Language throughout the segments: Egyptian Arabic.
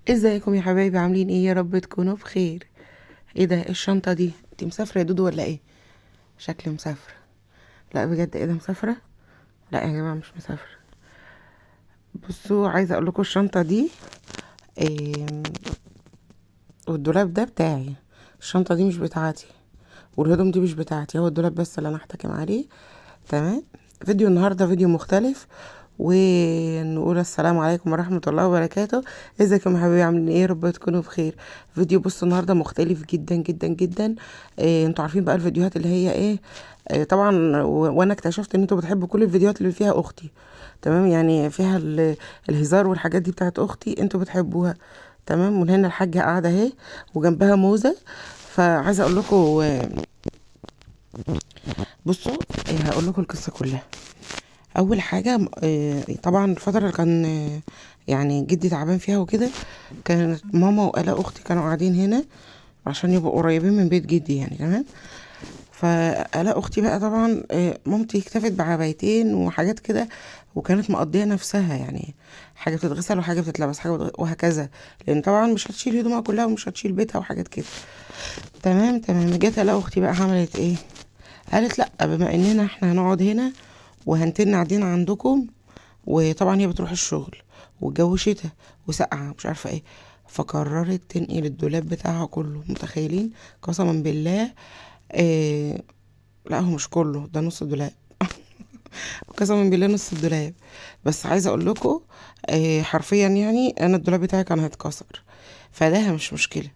ازيكم يا حبايبي؟ عاملين ايه؟ يا رب تكونوا بخير. ايه ده؟ الشنطة دي انت مسافرة يا دودو ولا ايه؟ شكل مسافرة. لا بجد ايه ده، مسافرة؟ لا يا جماعة مش مسافرة. بصوا عايزه اقول لكم الشنطة دي إيه، والدولاب ده بتاعي، الشنطة دي مش بتاعتي والهدوم دي مش بتاعتي، هو الدولاب بس اللي انا هحتكم عليه. تمام. فيديو النهارده فيديو مختلف، ونقول السلام عليكم ورحمة الله وبركاته. ازيكم يا حبايبي؟ عاملين ايه؟ يا رب تكونوا بخير. فيديو بصوا النهارده مختلف جدا جدا جدا. إيه انتوا عارفين بقى الفيديوهات اللي هي ايه، إيه طبعا، وانا اكتشفت ان انتوا بتحبوا كل الفيديوهات اللي فيها اختي، تمام، يعني فيها الهزار والحاجات دي بتاعت اختي انتوا بتحبوها، تمام. ومن هنا الحاجة قاعدة اهي وجنبها موزة، فعايزه اقول لكم بصوا إيه، هقول لكم القصة كلها. اول حاجة، طبعا الفترة اللي كان، يعني جدي تعبان فيها وكده، كانت ماما وآلاء اختي كانوا قاعدين هنا عشان يبقوا قريبين من بيت جدي يعني، تمام. فآلاء اختي بقى طبعا، مامتي اكتفت بعبايتين وحاجات كده، وكانت مقضية نفسها، يعني حاجة بتتغسل وحاجه بتتلبس، حاجة وهكذا، لان طبعا مش هتشيل هدومها كلها ومش هتشيل بيتها وحاجات كده، تمام تمام. جت آلاء اختي بقى عملت ايه؟ قالت لا، بما اننا احنا هنقعد هنا وهنتن قاعدين عندكم، وطبعا هي بتروح الشغل والجو شتا وسقعه مش عارفه ايه، فقررت تنقل الدولاب بتاعها كله. متخيلين؟ قسما بالله، إيه، لا هو مش كله، ده نص الدولاب قسما بالله نص الدولاب. بس عايزه اقول لكم، حرفيا يعني انا الدولاب بتاعي كان هيتكسر، فده مش مشكلة.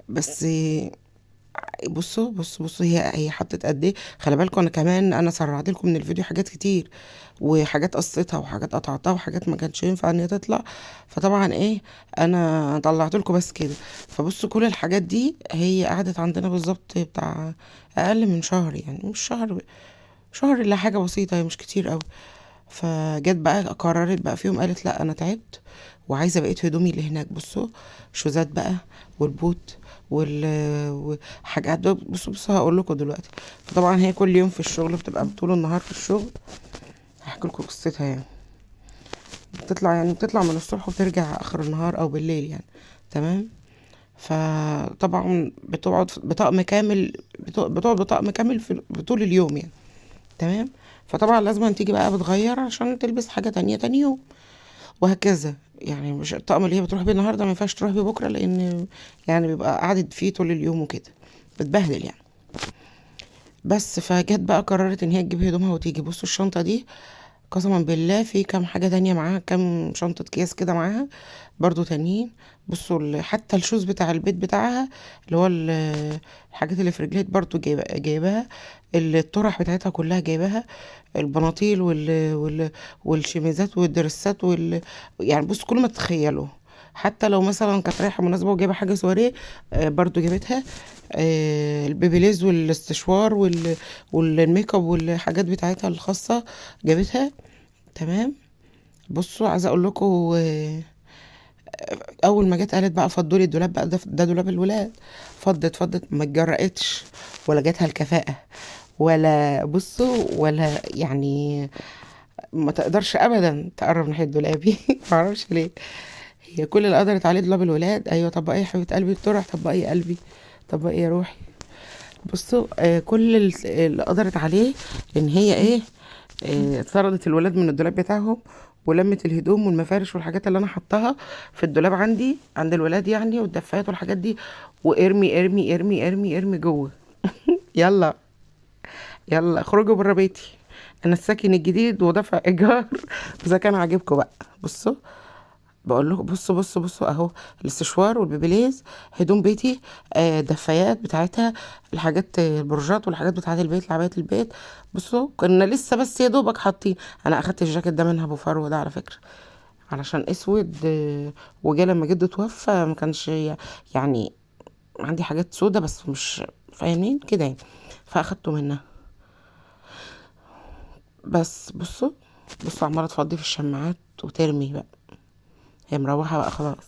بس بصوا بصوا بصوا هي حطت قد ايه. خلي بالكم انا كمان سرعت لكم من الفيديو حاجات كتير، وحاجات قصيتها وحاجات قطعتها وحاجات ما كانش ينفع ان هي تطلع، فطبعا ايه انا طلعت لكم بس كده. فبصوا كل الحاجات دي هي قعدت عندنا بالظبط بتاع اقل من شهر، يعني مش شهر، شهر الا حاجة بسيطة، هي مش كتير قوي. فجت بقى قررت بقى فيهم، قالت لا انا تعبت وعايزه بقية هدومي اللي هناك. بصوا شوزات بقى والبوت وحاجات، بصوا بصوا هقول لكم دلوقتي. فطبعا هي كل يوم في الشغل، بتبقى طول النهار في الشغل، هحكي لكم قصتها يعني. بتطلع من الصبح وبترجع اخر النهار او بالليل يعني، تمام. فطبعا بتقعد بطقم كامل، بتقعد بطقم كامل طول اليوم يعني، تمام. فطبعا لازم تيجي بقى بتغير عشان تلبس حاجة تانية تاني يوم وهكذا، يعني مش الطقم اللي هي بتروح بيه النهارده ما ينفعش تروح بيه بكره، لان يعني بيبقى قعدت فيه طول اليوم وكده، بتبهدل يعني. بس فجت بقى قررت ان هي تجيب هدومها وتيجي. بصوا الشنطة دي قسما بالله في كام حاجة تانية معاها، كام شنطه اكياس كده معاها برضو تانيين. بصوا حتى الشوز بتاع البيت بتاعها اللي هو الحاجات اللي في رجليها برضو جايباها، الطرح بتاعتها كلها جايباها، البناطيل والشميزات والدرسات يعني بصوا كل ما تتخيلوا. حتى لو مثلا كانت رايحة مناسبة وجايبه حاجة سواريه، برضو جابتها، البيبيليز والاستشوار والميك اب والحاجات بتاعتها الخاصة جابتها، تمام. بصوا عايزه اقول لكم، اول ما جت قالت بقى فضوا لي الدولاب بقى، ده دولاب الولاد، فضت ما اتجرأتش ولا جاتها الكفاءة ولا بصوا ولا يعني ما تقدرش ابدا تقرب ناحية دولابي ما اعرفش ليه، هي كل اللي قدرت عليه دولاب الولاد. ايوه طب ايه يا حبيبه قلبي الطرح، طب ايه قلبي، طب ايه يا روحي. بصوا، كل اللي قدرت عليه ان هي ايه، طردت الولاد من الدولاب بتاعهم ولمت الهدوم والمفارش والحاجات اللي انا حطاها في الدولاب عندي عند الولاد يعني، والدفايات والحاجات دي، وارمي ارمي ارمي ارمي ارمي جوه يلا يلا اخرجوا بره بيتي، انا الساكن الجديد ودافع ايجار اذا كان عاجبكم بقى. بصوا بقول لكم، بصوا بصوا بصوا اهو الاستشوار والبيبيليز، هدوم بيتي، دفايات بتاعتها، الحاجات، البرجات والحاجات بتاعت البيت، لعبات البيت. بصوا كنا لسه بس يا دوبك حاطين، انا اخدت الجاكيت ده منها ابو فرو ده على فكرة علشان اسود، وجا لما جده توفى ما كانش يعني عندي حاجات سودا بس مش فاهمين كده يعني، فاخدته منها. بس بصوا عماله تفضي في الشماعات وترمي بقى، هي مروحة بقى خلاص.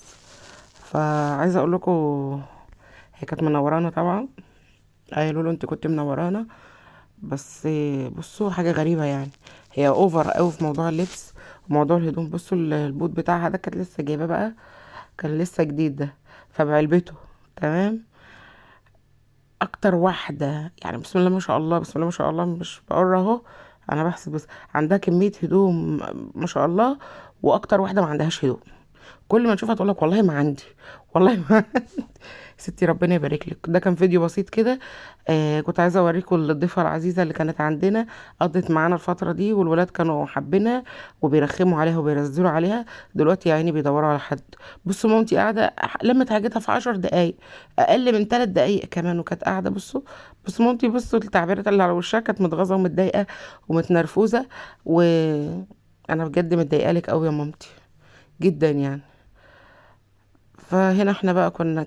فعايزه اقول لكم هي كانت منورانا طبعا، قالوا له انت كنت منورانا، بس بصوا حاجة غريبة يعني، هي over قوي في موضوع اللبس وموضوع الهدوم. بصوا البوت بتاعها ده كانت لسه جايباه بقى، كان لسه جديد ده، فبعلبته. تمام. اكتر واحدة يعني بسم الله ما شاء الله، بسم الله ما شاء الله، مش بقر اهو انا بحسب، بس عندها كمية هدوم ما شاء الله. واكتر واحدة ما عندهاش هدوم، كل ما تشوفها تقول لك والله ما عندي، والله ما عندي. ستي ربنا يبارك لك. ده كان فيديو بسيط كده، كنت عايزه اوريكم الضيفه العزيزة اللي كانت عندنا، قضت معانا الفترة دي، والولاد كانوا حابينها وبيرخموا عليها وبيرزلوا عليها. دلوقتي يا عيني بيدوروا على حد. بصوا مامتي قاعدة لمت حاجتها في 10 دقايق، اقل من 3 دقايق كمان، وكانت قاعدة. بصوا مامتي، بصوا التعبيرات اللي على وشها، كانت متغاظه ومتضايقه ومتنرفوزه، وانا بجد متضايقة لك قوي يا مامتي جدا يعني. فهنا احنا بقى كنا